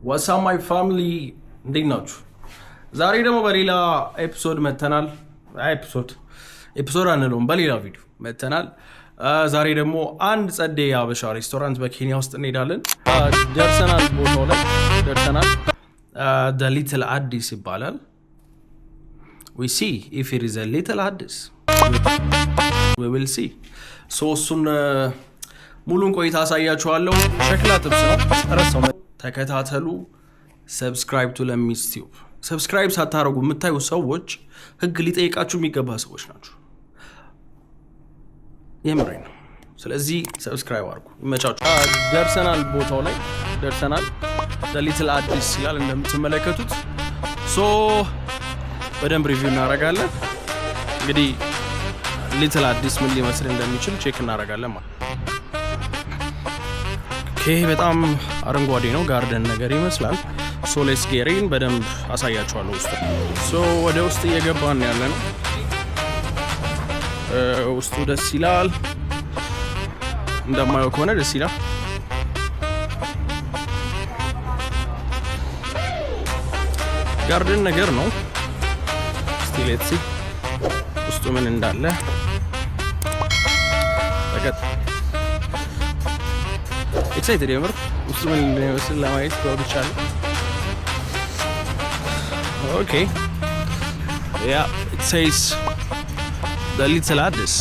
What's up, my family? እንዴት ናችሁ? ዛሬ ደግሞ በሌላ episode መተናል። Episode አንለውም፣ በሌላ ቪዲዮ መተናል። ዛሬ ደግሞ አንድ ጸዴ የሀበሻ ሬስቶራንት በኬንያ ውስጥ እንሄዳለን። ደርሰናል፣ ቦታው ላይ ደርሰናል። Little Addis ይባላል። We see if it is Little Addis, we will see. So እሱን ሙሉን ቆይታ አሳያችኋለሁ። ሸክላ ጥብስ ነው። ረሳው። ተከታተሉ። Subscribe to ለሚስ ቲዩብ። Subscribe ሳታደርጉ የምታዩ ሰዎች ህግ ሊጠይቃችሁ የሚገባ ሰዎች ናቸው። የምሬ ነው። ስለዚህ subscribe አድርጉ። ይመቻችሁ። ደርሰናል፣ ቦታው ላይ ደርሰናል። Little Addis ይላል እንደምትመለከቱት። So በደንብ review እናደርጋለን። እንግዲህ Little Addis ምን ሊመስል እንደሚችል check እናደርጋለን ማለት። Okay፣ በጣም አረንጓዴ ነው፣ garden ነገር ይመስላል። So let's get in፣ በደንብ አሳያችኋለሁ ውስጡ። So ወደ ውስጥ እየገባን ያለ ነው። ውስጡ ደስ ይላል። እንደማየው ከሆነ ደስ ይላል። Garden ነገር ነው። እስቲ let's see ውስጡ ምን እንዳለ። Excited፣ የምር ውስጡ ምን እንደሚመስል ለማየት ጓጉቻለሁ። Okay, yeah, it says the Little Addis.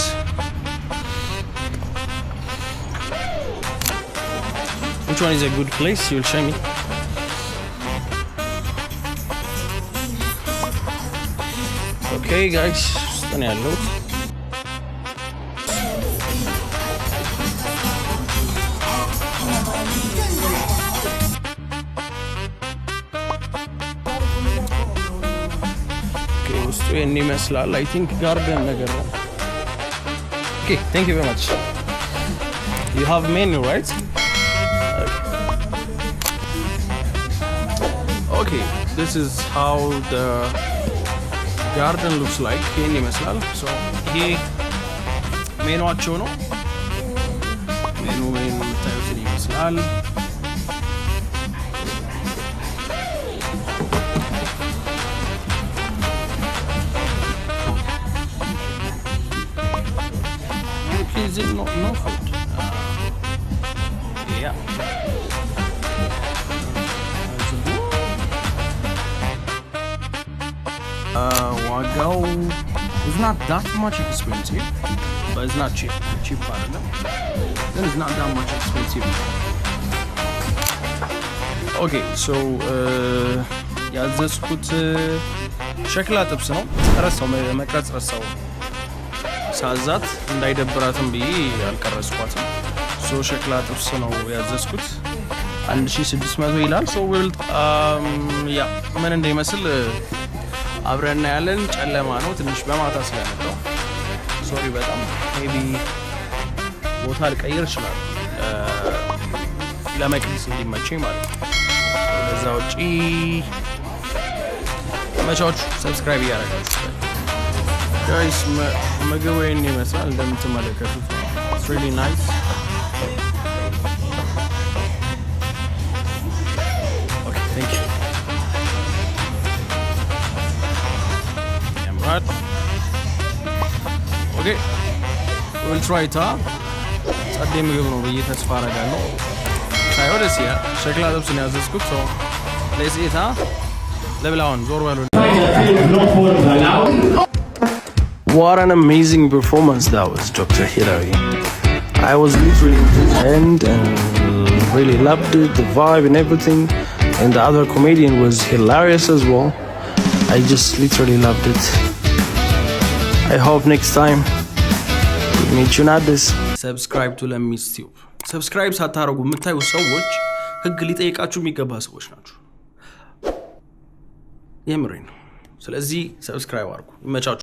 Which one is a good place? You'll show me. Okay guys, ውስጥ ነው ያለሁት። Okay፣ ውስጡ ይህን ይመስላል። I think garden ነገር ነው። Okay, thank you very much. You have menu, right? Okay, this is how the garden looks like. ይህን ይመስላል። So ይሄ ሜኗቸው ነው። ሜኑ ይህን የምታዩትን ይመስላል። Okay, is it not no food? Yeah. ዋጋው is not that much expensive, but it's not cheap. Cheap አይደለም ግን it's not that much expensive. Okay, so ያዘዝኩት ሸክላ ጥብስ ነው። ረሳው መቅረጽ፣ ረሳው። ሳዛት እንዳይደብራትም ብዬ አልቀረጽኳትም። So ሸክላ ጥብስ ነው ያዘዝኩት። 1600 ይላል። So we'll, yeah, ምን እንደሚመስል አብረን እናያለን። ጨለማ ነው ትንሽ፣ በማታ ስለመጣው sorry በጣም። Maybe ቦታ ልቀይር ይችላል ለመቅረጽ እንዲመቸኝ ማለት ነው። ከዛ ውጪ መቻችሁ፣ subscribe እያደረጋችሁ guys። ምግቡ ይህን ይመስላል እንደምትመለከቱት ነው። It's really nice. Okay, thank you. ያምራል። Okay, we'll try it. ጸዴ ምግብ ነው ብዬ ተስፋ አደርጋለሁ። ሳይሆን ደስ ይላል። ሸክላ ጥብስ ነው ያዘዝኩት። So let's eat. ልብላውን፣ ዞር በሉ። What an amazing performance that was, Dr. Hillary. I was literally entertained and really loved it, the vibe and everything. And the other comedian was hilarious as well. I just literally loved it. I hope next time we meet you in Addis. Subscribe to ለሚስ ቲዩብ። Subscribe ሳታደርጉ የምታዩ ሰዎች ህግ ሊጠይቃችሁ የሚገባ ሰዎች ናቸው። የምሬ ነው። ስለዚህ subscribe አድርጉ። ይመቻችሁ።